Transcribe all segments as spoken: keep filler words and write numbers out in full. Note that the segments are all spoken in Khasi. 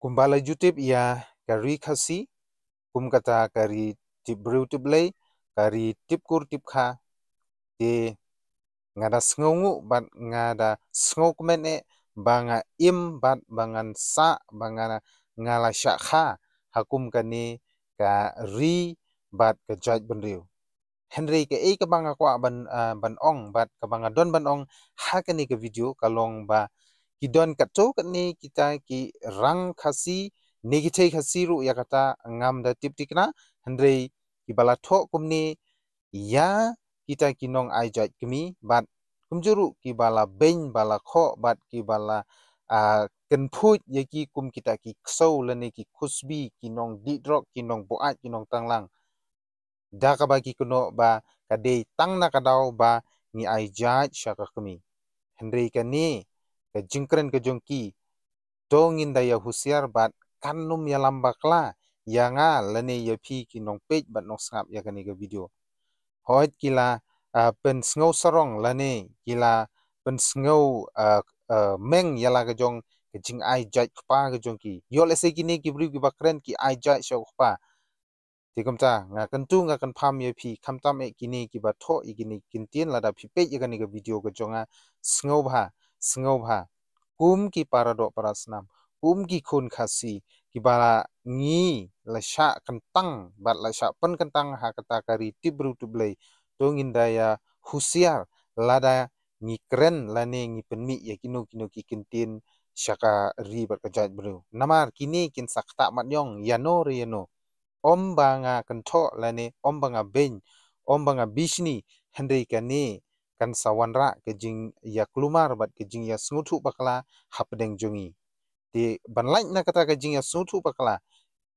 Kumba la ju tip ïa ka ri Khasi, kum kata ka ri tip briew tip Blei, ka ri tip kur tip kha, te nga da sngewnguh bad nga da sngewkmen eh ba nga im bad ba ngan sah ba nga, nga la shah kha ha kum kane ka ri bad ka jaitbynriew. Hynrei kaei kaba nga kwah ban, ah, ban ong bad kaba nga don ban ong ha kane ka video ka long ba ki don katto katne kita ki rang Khasi ne ki thei Khasi ruh ïa kata ngam da tip thikna, hynrei kiba la thoh kumne ïa kita ki nong ai jait kmie bad kumjuh ruh kiba la beiñ ba la khoh bad kiba la, ah, kynphuid ïa ki kum kita ki ksew lane ki khusbi, ki nong dih drok, ki nong buaid, ki nong tanglang. Da kaba ki kynnoh ba ka dei tang na ka daw ba ngi ai jait sha ka kmie. Hynrei kane ka jingkren ka jong ki, to ngin da ïa husiar bad kan nym ïalam bakla ïa nga lane ïa phi ki nongpeit bad nongsngap ïa kane ka video. Hooid ki la, ah, pynsngew sarong lane ki la pynsngew, ah, ah, meng ïa la ka jong ka jingai jait kpa ka jong ki. Ïoh lehse kine ki briew kiba kren ki ai jait sha u kpa. Te kumta nga kyntu nga kynpham ïa phi khamtam eh kine kiba thoh ïa kine ki ktien, lada phi peit ïa kane ka video ka jong nga, sngewbha, sngewbha, kum ki para doh para snam, kum ki khun Khasi kiba ngi la shah kyntang bad la shah pynkyntang ha kata ka ri tip briew tip Blei, to ngin da ïa husiar lada ngi kren lane ngi pynmih ïa kino kino ki ktien sha ka ri bad ka jaitbynriew. Namar kine kin sa ktah mat ïong ïano re ïano. Ym ba nga kynthoh lane ym ba nga beiñ, ym ba nga bishni, hynrei kane kan sa wanrah ka jingïakulmar bad ka jingïasngewthuh bakla hapdeng jong ngi. Te ban lait na kata ka jingïasngewthuh bakla,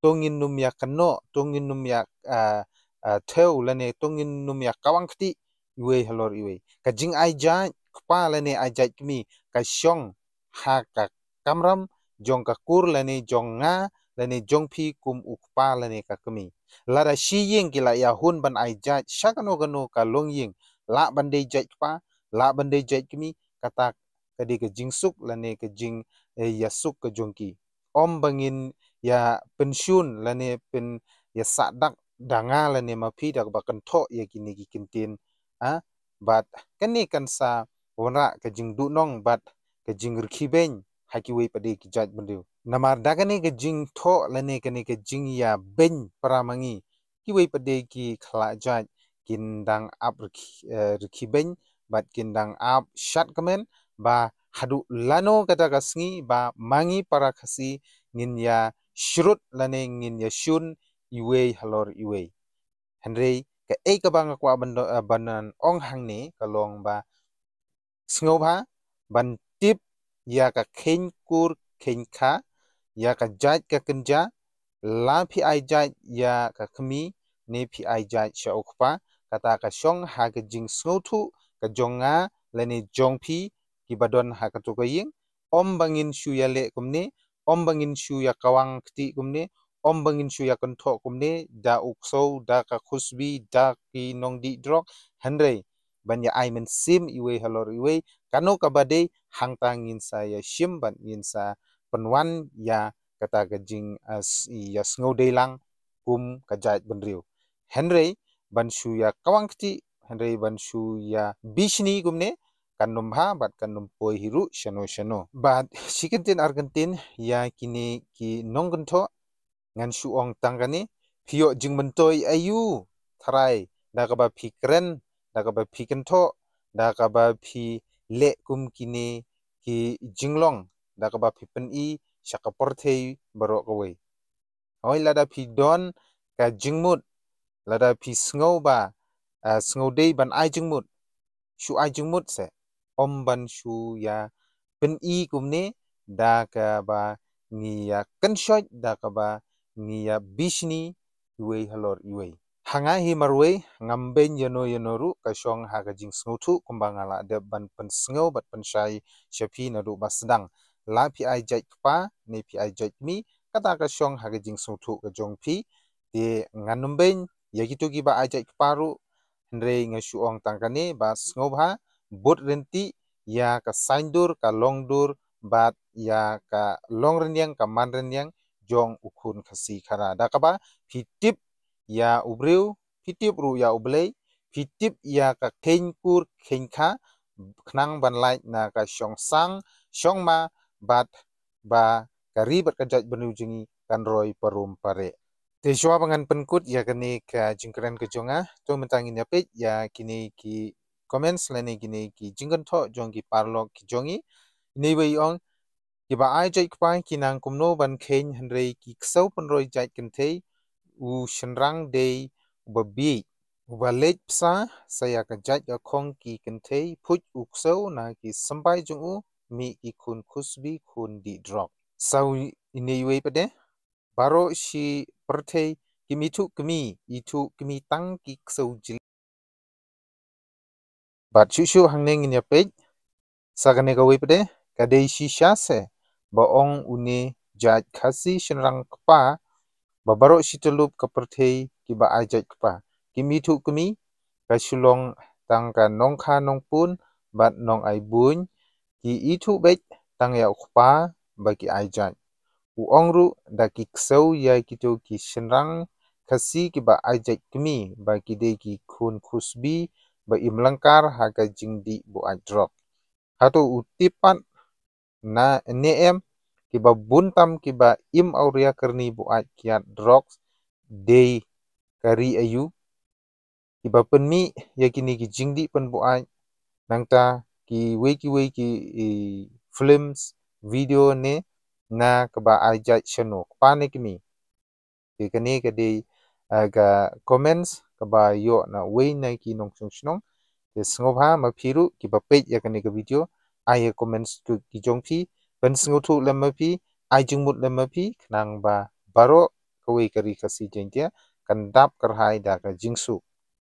to ngin nym ïakynnoh, to ngin nym ïa, ah, ah, thew lane to ngin nym ïakawang kti iwei halor iwei. Ka jingai jait kpa lane ai jait kmie ka shong ha ka kamram jong ka kur lane jong nga lane jong phi kum u kpa lane ka kmie. Lada shi ïing ki la ïahun ban ai jait sha kano kano ka longïing, lah ban dei jait kpa, lah ban dei jait kmie, kata ka dei ka jingsuk lane ka jing, eh, ïasuk ka jong ki. Ym ba ngin ïa pynshun lane pynïasah dak da nga lane ma phi da kaba kynthoh ïa kine ki ktien, ah, bad kane kan sa wanrah ka jingduhnong bad ka jingrkhie beiñ ha kiwei pat de ki jaitbynriew. Namar da kane ka jingthoh lane kane ka jingïabeiñ para ma ngi, kiwei pat de ki khlajait kin dang ap rkhie, eh, rkhie beiñ bad kin dang ap shad kmen ba haduh lano kata ka sngi ba ma ngi para Khasi ngin ïa shrut lane ngin ïa shun iwei halor iwei. Hynrei kaei kaba nga kwah ban do-, eh, ban ong hangne ka long ba sngewbha ban tip ïa ka kheiñ kur kheiñ kha, ïa ka jait ka kynja, la phi ai jait ïa ka kmie ne phi ai jait sha u kpa, kata ka shong ha ka jingsngewthuh ka jong nga lane jong phi kiba don ha kato ka ïing. Ym ba ngin shu ïaleh kumne, ym ba ngin shu ïakawang kti kumne, ym ba ngin shu ïakynthoh kumne da u ksew, da ka khusbi, da ki nongdih drok, hynrei ban ïa ai mynsiem iwei halor iwei, kano kaba dei hangta ngin sa ïashim bad ngin sa pynwan ïa kata ka jing, ah, s-, ïasngewdei lang kum ka jaitbynriew. Hynrei ban shu ïakawang kti, hynrei ban shu ïabishni kumne kan ym bha bad kan ym poi hi ruh shano shano. Bad shi kyntien ar kyntien ïa kine ki nongkynthoh, ngan shu ong tang kane, phi ïoh jingmyntoi aïu tharai da kaba phi kren, da kaba phi kynthoh, da kaba phi leh kum kine ki jinglong, da kaba phi pyni sha ka pyrthei baroh kawei. Hooid, lada phi don ka jingmut, lada phi sngew ba, ah, sngewdei ban ai jingmut, shu ai jingmut seh. Ym ban shu ïa pyni kumne da kaba ngi ïa kynshoit, da kaba ngi ïabishni iwei halor iwei. Ha nga hi marwei ngam beiñ ïano ïano ruh, ka shong ha ka jingsngewthuh kumba nga la dep ban pynsngew bad pynshai sha phi naduh ba sdang. La phi ai jait kpa ne phi ai jait kmie, kata ka shong ha ka jingsngewthuh ka jong phi. Te ngan ym beiñ ïa kito kiba ai jait kpa ruh, hynrei nga shu ong tang kane ba sngewbha bud ryntih ïa ka saiñdur ka longdur bad ïa ka long rynïeng ka man rynïeng jong u khun Khasi Khara. Da kaba phi tip ïa u briew, phi tip ruh ïa U Blei, phi tip ïa ka kheiñ kur kheiñ kha, khnang ban lait na ka shong sang shong ma, bad ba ka ri bad ka jaitbynriew jong ngi kan roi parum pareh. Te shuwa ba ngan pynkut ïa kane ka jingkren ka jong nga, to mynta ngin ïa peit ïa kine ki comments lane kine ki jingkynthoh jong ki paralok ki jong ngi. Ine wei ong, kiba ai jait kpa ki nang kumno ban kheiñ, hynrei ki ksew pynroi jait kynthei, u shynrang dei uba bieit, uba leit bsa sa ïa ka jait ka khong ki kynthei, phuit u ksew na ki symbai jong u, mih ki khun khusbi khun dih drok. Sa ine wei pat de, baroh shi pyrthei kim ithuh kmie, ithuh kmie tang ki ksew jli. Bad shuh shuh hangne ngin ïa peit sa kane kawei pat de, ka dei shisha se ba ong une jait Khasi shynrang kpa, ba baroh shi tyllup ka pyrthei kiba ai jait kpa kim ithuh kmie, ka shu long tang ka nongkha nongpun bad nongai buiñ, ki ithuh beit tang ïa u kpa ba ki ai jait. U ong ruh da ki ksew ïa kito ki shynrang Khasi kiba ai jait kmie ba ki dei ki khun khusbi ba im lyngkar ha ka jingdih buaid drok. Hato u tip pat ne em kiba bun tam kiba im awria kyrni buaid kiad drok dei ka ri aïu? Kiba pynmih ïa kine ki jingdih pynbuaid, nangta kiwei kiwei ki, i, films, video ne, na kaba ai jait shano, kpa ne kmie. Te kane ka dei, ah, ka comments kaba ïoh na uwei na ki nongshong shnong. Te sngewbha ma phi ruh kiba peit ïa kane ka video, ai ïa comments ki jong phi, pynsngewthuh lem ma phi, ai jingmut lem ma phi, khnang ba baroh kawei ka ri Khasi Jaiñtia kan dap kyrhai da ka jingsuk.